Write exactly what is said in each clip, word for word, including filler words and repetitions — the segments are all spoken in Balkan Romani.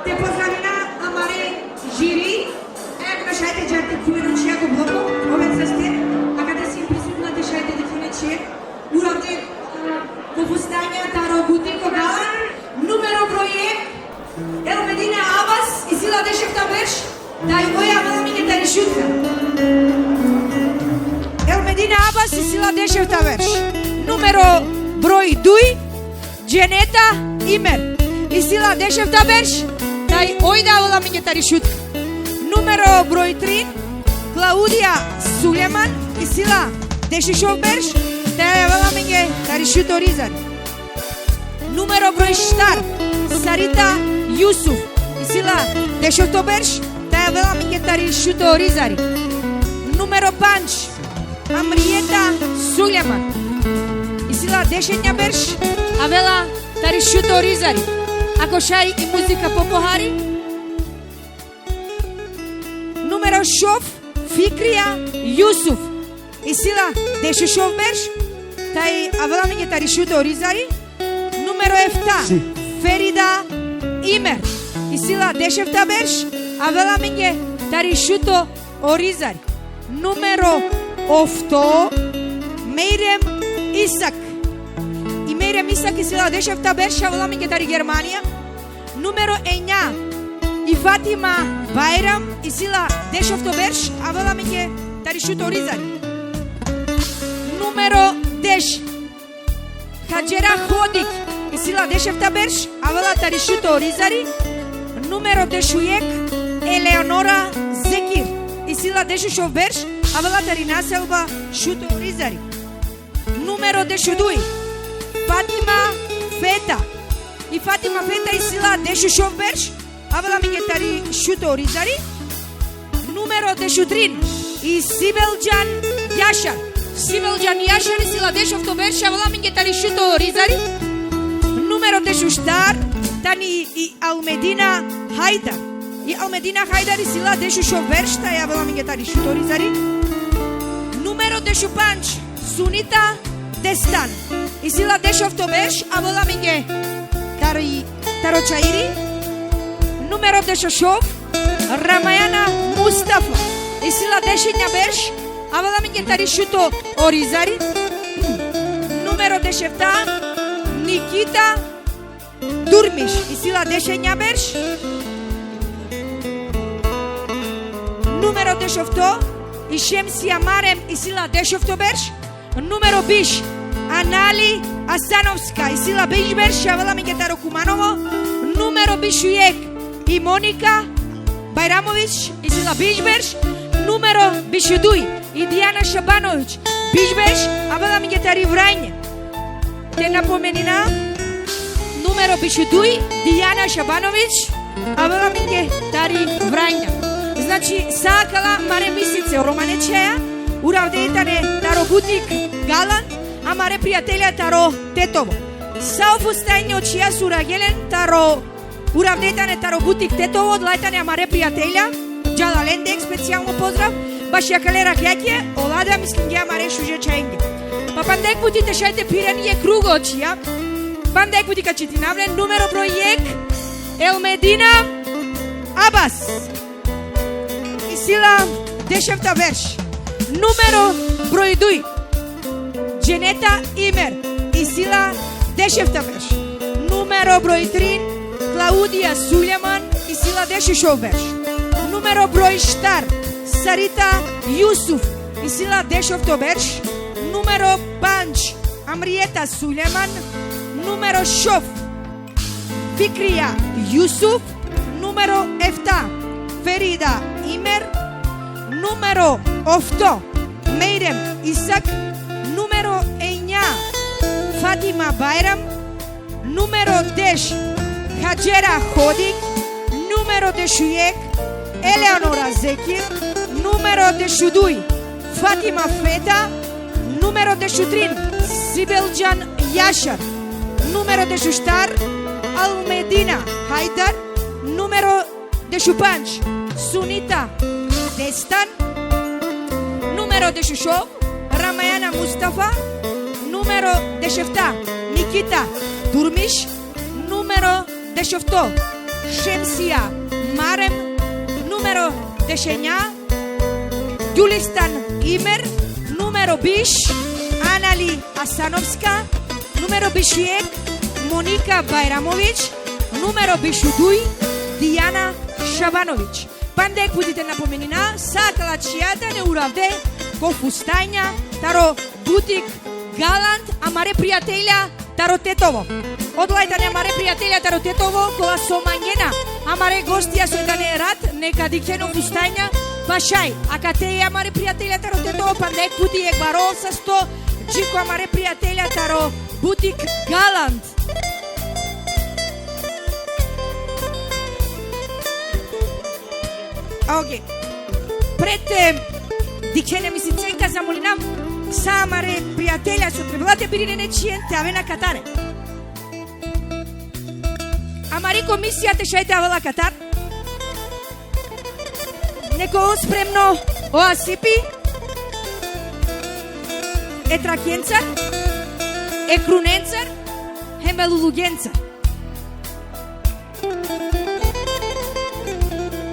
Te pozdravina amare žiri, e, akana šaj te dža te khuven učija ko bloko, oven saste, akate si prisutna te šaj te dikhine čije, uravde, e, ko fustanja taro butiko Galan, numero broj jek, Elmedina Abbas, isi la dešefta berš, taj oj avela amenge tari Šutka. Elmedina Abbas, isi la dešefta berš. Numero broj duj, Dženeta Imer, isi la dešefta berš, taj oj da avela amenge tari Šutka. Numero broj trin, Klaudija Suljeman, isi la dešušov berš, taj avela amenge tari Šuto Orizari. Numero broj štar, Sarita Jusuf, isi la dešofto berš, taj avela amenge tari Šuto Orizari. Numero pandž, Amrijeta Suljeman, isi la dešenja berš, avela tari Šuto Orizari. Ako šaj i muzika po pohari. Numero šov, Fikrija Jusuf, isi la dešušov berš, taj avela amenge tari Šuto Orizari. Numero efta, si. Ferida Imer, isi la dešefta berš, avela amenge tari Šuto Orizari. Numero ofto, Mejrem Isak. I Mejrem Isak isi la dešefta berš, avela amenge tari Germanija. Numero enja, i Fatima Bajram, isi la dešofto berš, avela amenge tari Šuto Orizari. Numero deš, Hadžera Hodik, isi la dešefta berš, avela tari Šuto Orizari. Numero dešujek, Eleonora Zekir, isi la dešušov berš, avela tari naselba Šuto Orizari. Numero dešuduj, Fatima Feta. I Fatima Feta isi la dešušov berš, avela amenge tari Šuto Orizari. Numero dešutrin, i Sibelđan Jašar. Sibelđan Jašar isi la dešofto berš, avela amenge tari Šuto Orizari. Numero dešuštar, tani i Almedina Hajdar. I Almedina Hajdar isi la dešušov berš, taj avela amenge tari Šuto Orizari. Numero dešupandž, Sunita Destan, isi la dešofto berš, avela amenge tari, taro Čairi. Numero dešušov, Ramajana Mustafa, isi la dešenja berš, avela amenge tari Šuto Orizari. Numero dešefta, Nikita Durmiš, isi la dešenja berš. Numero dešofto, i Šemsija Marem, isi la dešofto berš. Numero biš, Anali Asanovska, isi la biš berš, avela amenge taro Kumanovo. Numero bišujek, i Monika Bajramović, isi la biš berš. Numero bišuduj, i Dijana Šabanović, biš berš, avela amenge tari Vranje. Te napomenina, numero bišuduj, Dijana Šabanović, avela amenge tari Vranje. Znači, sa akala amare misice romane čhaja, uravde tane taro butik Galan, amare prijatelja taro Tetovo. Sa o fustanja čija so uragje len taro Uravde tane taro butik Tetovo, odola tane amare prijatelja, džala lende jek specijalno pozdrav, baši akale rakjake, ola da mislingje amare šuže čhajenge. Pa panda jek puti te šaj te phiren jek krugo čhija, panda jek puti ka čitinav len, numero broj jek, Elmedina Abbas. Isi la dešefta berš. Numero broj duj, Dženeta Imer, isi la dešefta berš. Numero broj trin, Klaudija Suljeman, isi la dešušov berš. Numero broj štar, Sarita Jusuf, isi la dešofto berš. Numero pandž, Amrijeta Suljeman. Numero šov, Fikrija Jusuf. Numero efta, Ferida Imer. Numero ofto, Mejrem Isak. Numero enja, Fatima Bajram. Numero deš, Hadžera Hodik. Numero dešujek, Eleonora Zekir. Numero dešuduj, Fatima Feta. Numero dešutrin, Sibelđan Jašar. Numero dešuštar, Almedina Hajdar. Numero dešupandž, Sunita Destan. Numero dešušov, Ramajana Mustafa. Numero dešefta, Nikita Durmiš. Numero Dešofto, Šemsija Marem. Numero dešenja, Gjulistan Imer. Numero biš, Anali Asanovska. Numero biš jek, Monika Bajramović. Numero biš u duj, Dijana Šabanović. Panda jek puti te napomenina, sa akala čhija tane uravde ko fustanja taro butik Galant, amare prijatelja taro Tetovo. Odola tane amare prijatelja taro Tetovo, kola so mangena amare gostija so tane rat, neka dikhen o fustanja, pa šaj. Akate amare prijatelja taro Tetovo, panda jek puti jek baro sasto, dži ko amare prijatelja taro butik Galant. A, okej. Pred te dikhena mi si cenka, zamolinav sa amare prijatelja so trebela te birinen e čhijen te avena katare. Amari komisija te šaj te avela katar. Neka ovel spremno o asipi e trakencar, e krunencar, hem e lulugencar.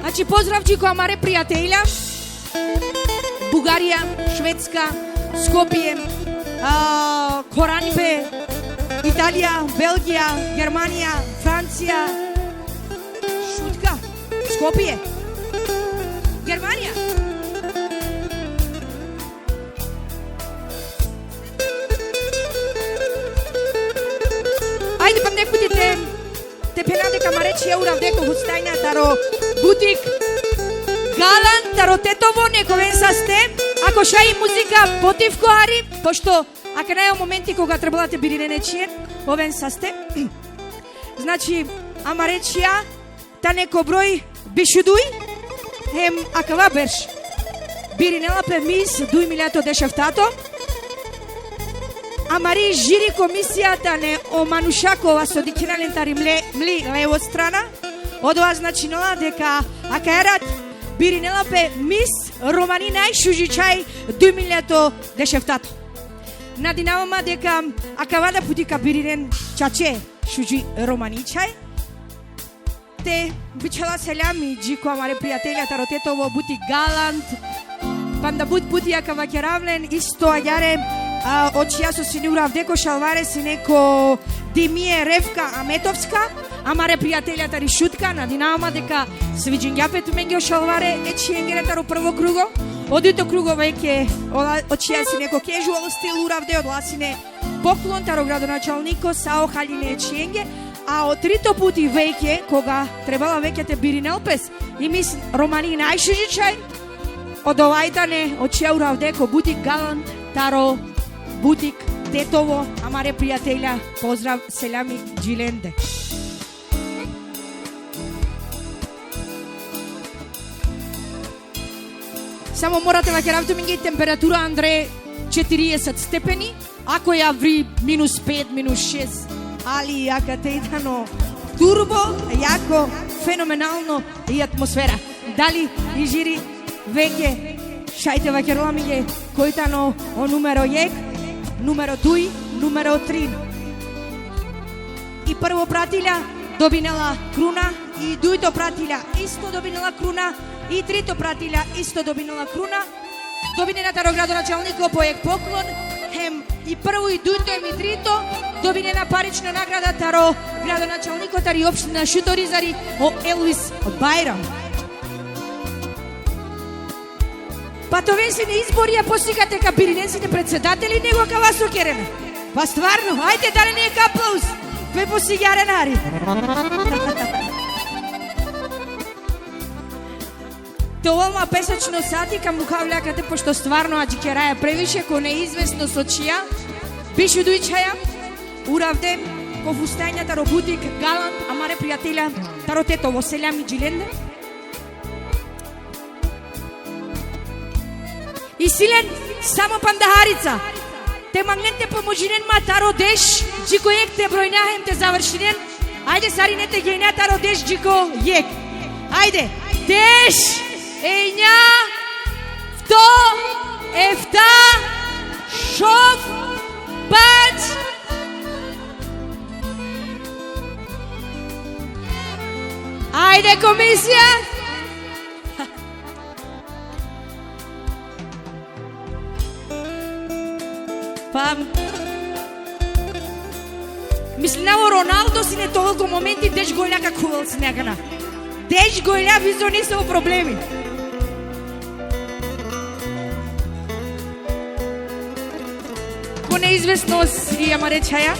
Znači, pozdrav dži ko amare prijatelja, Bugarija, Švedska, Skopje, a, Koranipe, Italija, Belgija, Germanija, Francija, Šutka, Skopje, Germanija. Ajde, panda jek puti te, te phena deka amare čhija uravde ko fustanja taro butik Galant taro Tetovo, nek oven saste, ako šaj i muzika potivko hari, pošto akana i o momenti koga trebela te birinen e čhijen, oven saste. Znači, amare čhija tane ko broj biš u duj, hem akava berš birinela pe Mis duj miljato dešeftato. Amari žiri komisija tane o manuša kova so dikhena len tari mle-, mli levo strana. Odova značinela deka akaja rat birinela pe Mis Romani najšuži čhaj duj miljato dešeftato. Nadinava ma deka akava da puti ka birinen čače šuži romani čhaj. Te bičhala selami dži ko amare prijatelja taro Tetovo, butik Galant. Panda but puti ka vakerav len, isto agjaar, a, o čhija so sine uravde ko šalvare sine ko Dimie Revka Ametovska, amare prijatelja tari Šutka, nadinava ma deka sviđingja pe tumenge o šalvare e čhijengere taro prvo krugo. O dujto krugo veke ola, o čhija sine ko casual stil uravde, odola sine poklon taro gradonačalniko sa o haljine e čhijenge, a o trito puti veke, koga trebela veke te birinel pes i Mis Romani najšuži čhaj, odova tane o čhija uravde ko butik Galant taro butik Tetovo, amare prijatelja, pozdrav, selami dži lende. Samo mora te vakerav tumenge, temperatura andre četirieset stepeni, ako i avri minus pet, minus šest, ali akate i tano turbo jako, fenomenalno i atmosfera. Dali i žiri veke šaj te vakerel amenge koj tano o numero jek, numero duj, numero tri? I prvo pratilja dobinela kruna, i dujto pratilja isto dobinela kruna, i trito pratilja isto dobinela kruna. Dobinena taro gradonačalniko po jek poklon, hem i prvo i dujto hem i trito dobinena parično nagrada taro gradonačalniko tari opština Šuto Orizari, o Elvis Bajram. Pa te oven sine izbori, a posle ka birinen sine predsedateli, nego kava so kerena. Pa stvarno, ajde, dali jek aplauz pe po sigjarena hari. Te ovel ma pesačno sati, ka mukhav le akate, pošto stvarno adžikeraja previše, ko neizvesno so čhija, biš u duj čhaja uravde ko fustanja taro butik Galant, amare prijatelja taro Tetovo, selami dži lende. Isi len samo panda harica. Te mangen te pomožinen ma taro deš dži ko jek te brojna hem te završinen. Ajde, sarine te gejna taro deš dži ko jek. Ajde. Deš, enja, fto, efta, šov, pandž, Ajde, komisija! Pa, mislinava o Ronaldo sine toliko momenti, deš golja ka khuvel sine akana. Deš golja, vizo nisi o problemi. Ko neizvesnost i amare čhaja.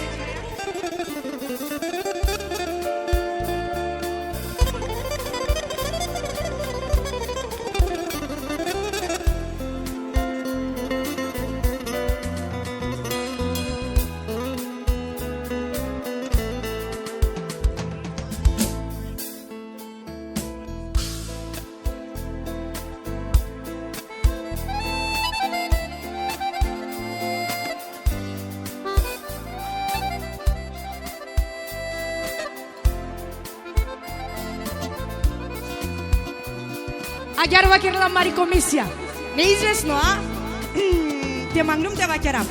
Agjaar vakerela amari komisija. Neizvesno, a? Te manglum te vakerav.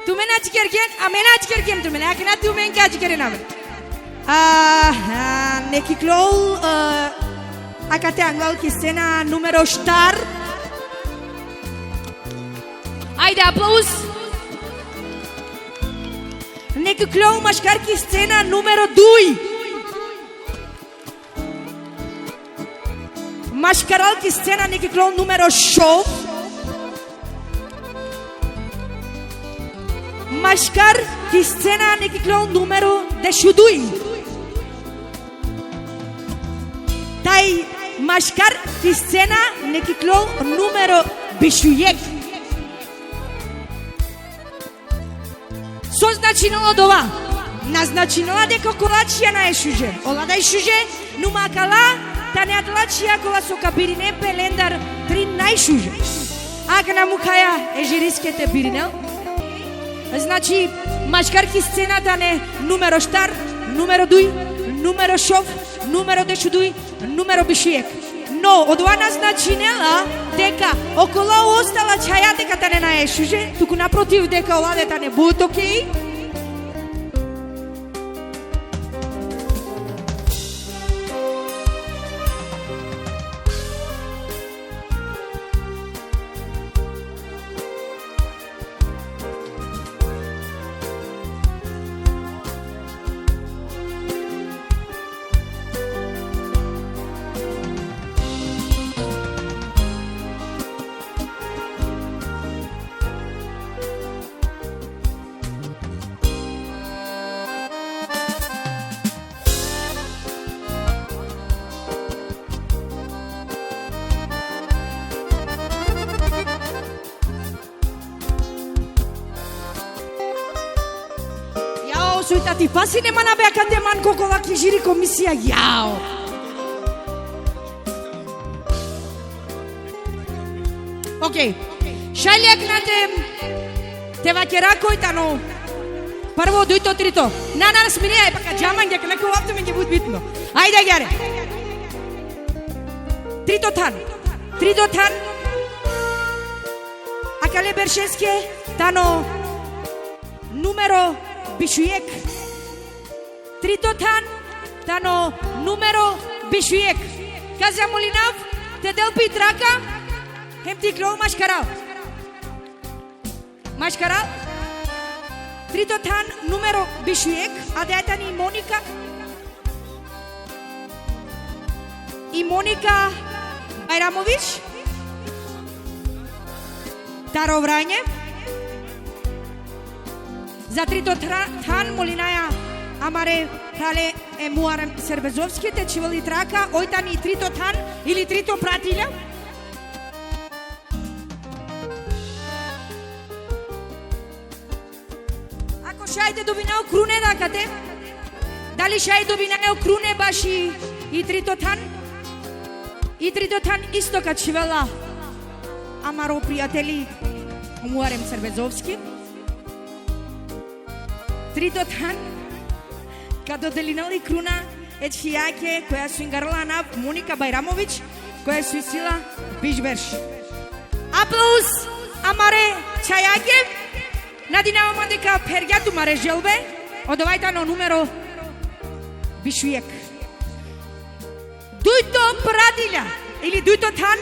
Tumen adžikergjen, amen adžikergjem tumen, akana tumen ka adžikerena amen. A, a, nek iklol, a, akate anglal ki scena numero štar. Ajde, aplauz. Nek iklol maškar ki scena numero duj. Maškaral ki scena nek iklol numero šov. Maškar ki scena nek iklol numero dešuduj. Taj maškar ki scena nek iklol numero bišujek. So značinela odova? Na značinela deka okola čhija nae šuže. Ola da i šuže, numa akala tane adala čhija kola so ka birinen pe lendar trin najšuže. Akana mukhaja e žiriske te birinel. Znači, maškar ki scena tane numero štar, numero duj, numero šov, numero dešuduj, numero bišujek. No, odova na značinela deka okola ostala čhaja deka tane nae šuže, tuku naprotiv deka ola de tane but okej. Jao, soj tati, pa sine man, a be, akate man ko kola ki žiri komisija, jao. Okej. Šaj li akana te, te vakera koj tano prvo, dujto, trito? Na, na, smini, aj, pa ka dža mange, akana ko vapto mange but bitno. Ajde, agjaar. Trito than. Trito than. Akale beršeske tano numero bišujek. Trito than tano numero bišujek. Ka zamolinav te del pi traka, hem te iklol maškaral. Maškaral. Trito than numero bišujek, adaja tani Monika. I Monika Bajramović. Taro Vranje. Za trito tra-, than molinaja amare phrale e Muharem Serbezovski te čhivel i traka, oj tani trito than ili trito pratilja. Ako šaj te dobinav krune akate, dali šaj dobinav krune baši i trito than? I trito than isto ka čhivela amaro prijateli Muharem Serbezovski. Trito than ka dodelinel i kruna e čhijake koja so ingarela anav Monika Bajramović, koja so isi la biš berš. Aplauz amare čhajake. Nadinava man deka phergja tumare želbe. Odova tano numero bišujek. Dujto pratilja, ili dujto than,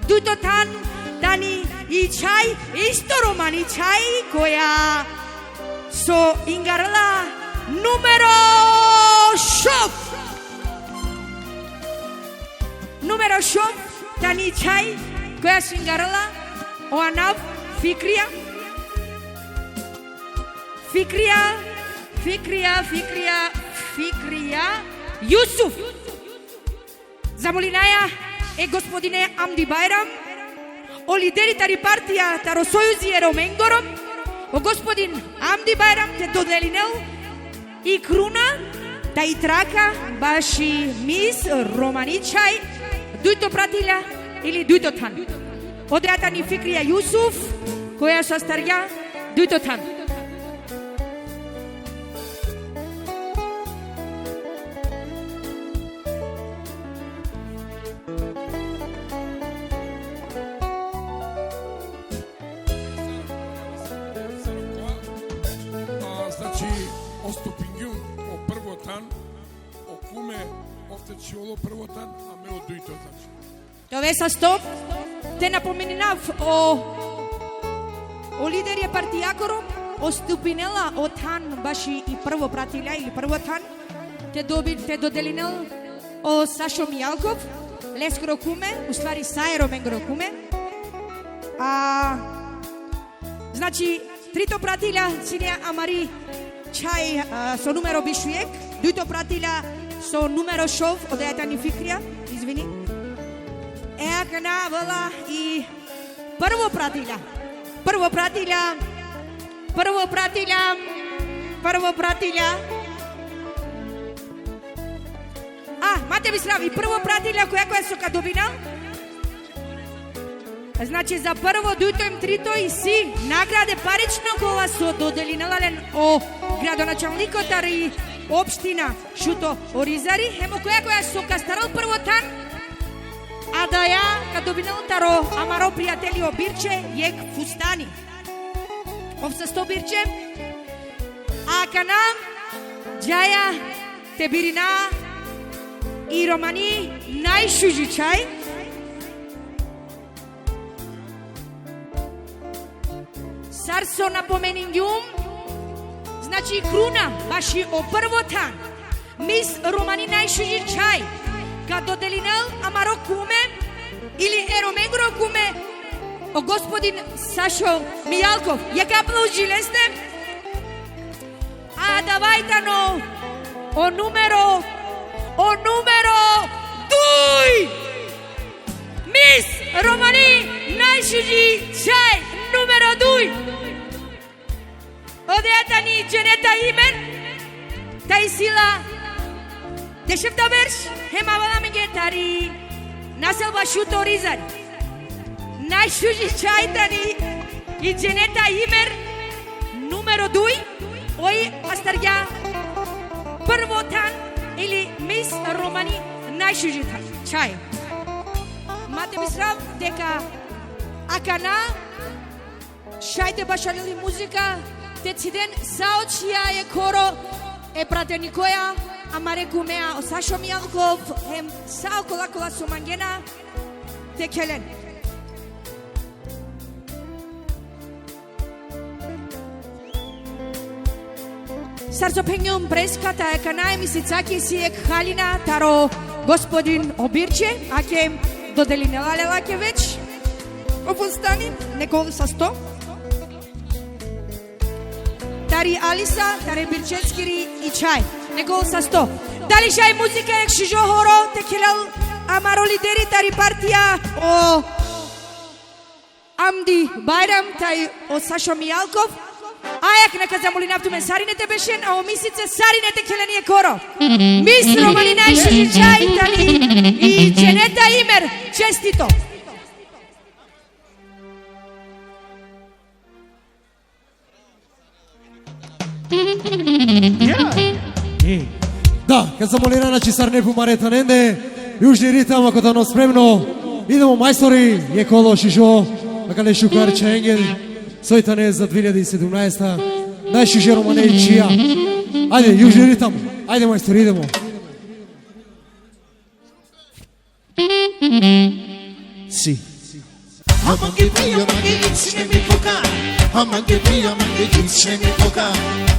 dujto than tani i čhaj, isto romani čhaj, koja so ingarela numero šov. Numero šov tani i čhaj, koja so ingarela o anav Fikrija. Fikrija, Fikrija, Fikrija, Fikrija Jusuf. Zamolinaja e gospodine Amdi Bajram, o lideri tari partija taro Sojuzi e Romengoro, o gospodin Amdi Bajram te dodelinel i kruna, ta i traka baši Mis Romani čhaj, dujto pratilja ili dujto than. Odoja tani Fikrija Jusuf, koja so astargja dujto than. A, znači, ostupingjum o prvo than, o kume, ofte čhivolo prvo than, a me o dujto, znači. Te ove sasto, te napomeninav o, o lideri e partijakoro, ostupinela o than baši i prvo pratilja ili prvo than, te dobi-, te dodelinel o Sašo Mijalkov, leskoro kume, u stvari sa e Romengoro kume. A, znači, trito pratilja sine amari čhaj, a, so numero biš u jekh, dujto pratilja so numero šov, odoja tani Fikrija, izvini. E akana avela i prvo pratilja. Prvo pratilja. Prvo pratilja. Prvo pratilja. A, ma te bisrav, i prvo pratilja koja, koja so ka dobinel. Znači, za prvo, dujto em trito isi nagrade parično kola so dodelinela len o gradonačalniko tari opština Šuto Orizari, hem okoja koja so ka astarel prvo than, adaja ka dobinel taro amaro prijateli o Birče jekh fustani. Ov sasto, Birče. Akana džaja te birina i romani najšuži čhaj. Sar so napomeningjum, znači, kruna baši o prvo than, Mis Romani najšuži čhaj, ka dodelinel amaro kume ili e Romengoro kume, o gospodin Sašo Mijalkov. Jekh aplauzi leste. A adava tano o numero, o numero duj. Mis Romani najšuži čhaj numero duj. Odoja tani Dženeta Imer, ta isi la dešefta berš, hem avela amenge tari naselba Šuto Orizari. Najšuži čhaj tani i Dženeta Imer, numero duj, oj astargja prvo than ili Mis Romani najšuži than, čhaj. Ma te bisrav deka akana šaj te bašalel i muzika, te ciden sa očhija e koro, e pratenikoja amare kumea o Sašo Mijalkov, hem sa okola kola so mangena te khelen. Sar so phengjum preska, ta akana e misicake isi jekh haljina taro gospodin o Birče, ake dodelinela le lake već o fustani, nek ol sasto. Tari Alisa, tari Birčeskiri i čhaj, nek ol sasto. Dali šaj muzika jekh šužo horo te khelel amaro lideri tari partija, o Amdi Bajram, taj o Sašo Mijalkov. Ajak, neka zamolinav tumen sarine te bešen, a o misice sarine te khelen jekh horo. Mis Romani najšuži čhaj tani i Dženeta Imer. Čestito. E, da, ka zamolina, znači, sarine pumare thanende, južni ritam, ako tano spremno, idemo, majstori, jekh horo šužo, akale šukar čhajenge, soj tane za dve hiljade i sedamnaesta, najšuže romane čhija. Ajde, južni ritam, ajde, majstori, idemo. Sì. Hamangi pia mangi ichne mi puka. Hamangi pia mangi ichne mi puka.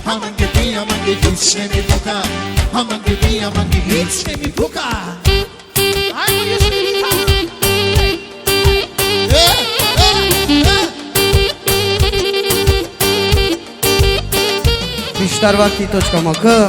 Hamangi pia mangi ichne mi puka. Hamangi pia mangi ichne mi puka. Bištar vakti točka M K.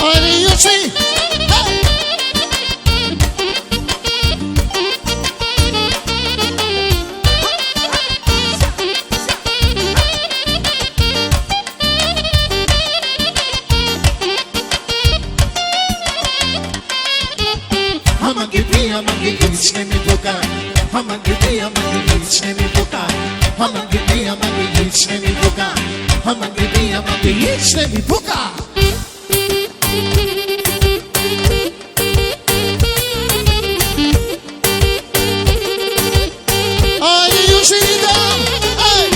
Ajde, Jusi! Hamangi pia mangi ichne mi puka. Hamangi pia mangi ichne mi puka. Hamangi pia mangi ichne mi puka. Hamangi pia mangi ichne mi puka. Ai, Jusi, da! Ai!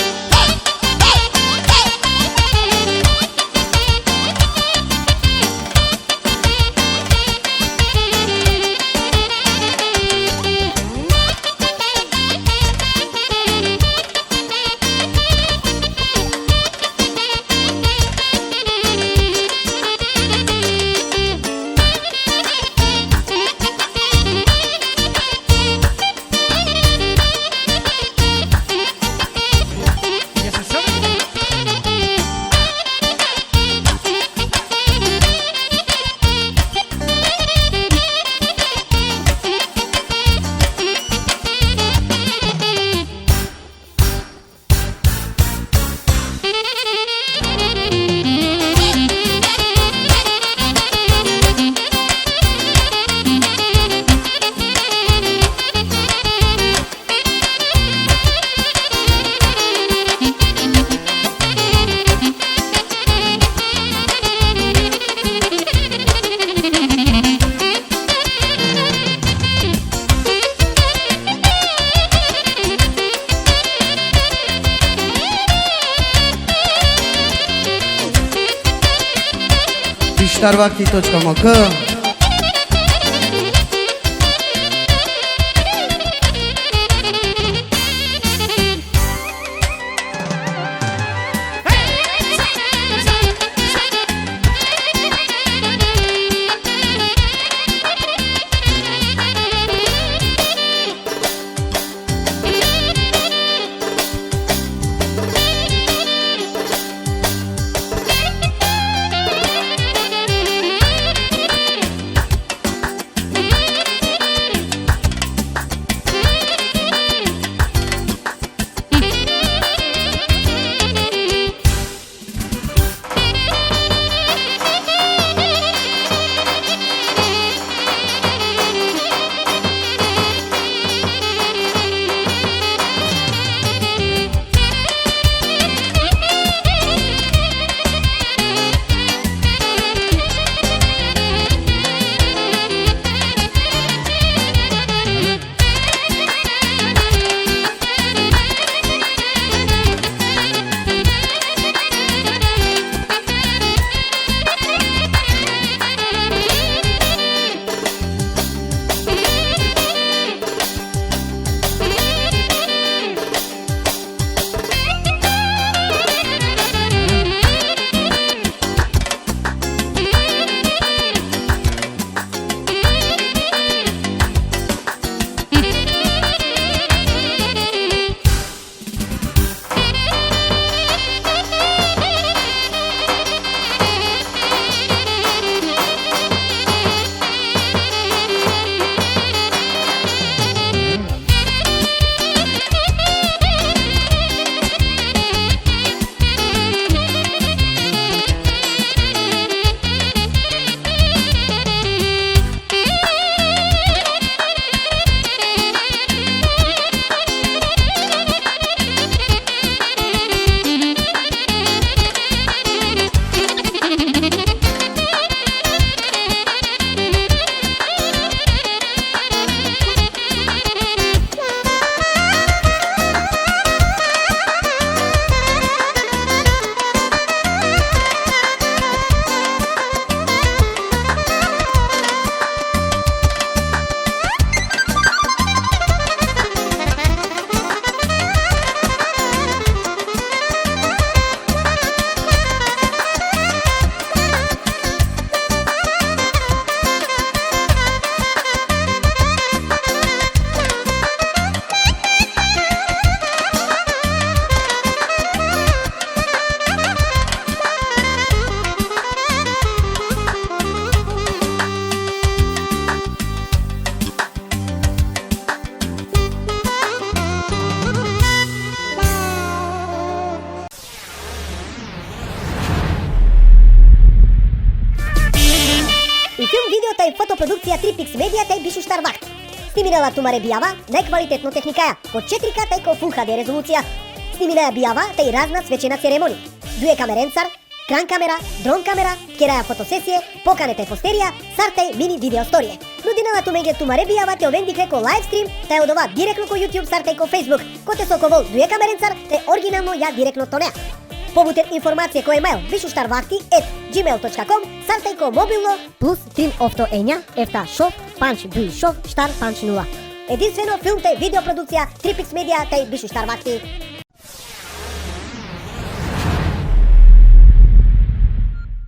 Bištar vakti točka M K. Fotoprodukcija Tripix Media taj Bišuštar Vakt. Sniminela tumare bijava, najkvalitetno tehnikaja, ko četiri K taj ko Full H D rezolucija. Sniminaja bijava taj razna svečena ceremoni. Duje kamerencar, kran kamera, dron kamera, keraja fotosesije, pokane taj posterija, sar taj mini video storije. Nudinela tumenge tumare bijava te oven dikhle ko live stream, taj odova direktno ko YouTube sar taj ko Facebook, kote so ko vol duje kamerencar, te originalno ja direktno tonea. Pobuter informacije ko email bišuštarvakti at gmail točka com, sar taj ko mobilno, plus trin ofto enja, efta šov, pandž duj šov, štar pandž nula. Edinstveno film taj video produkcija Tripix Media taj Bišuštar Vahti.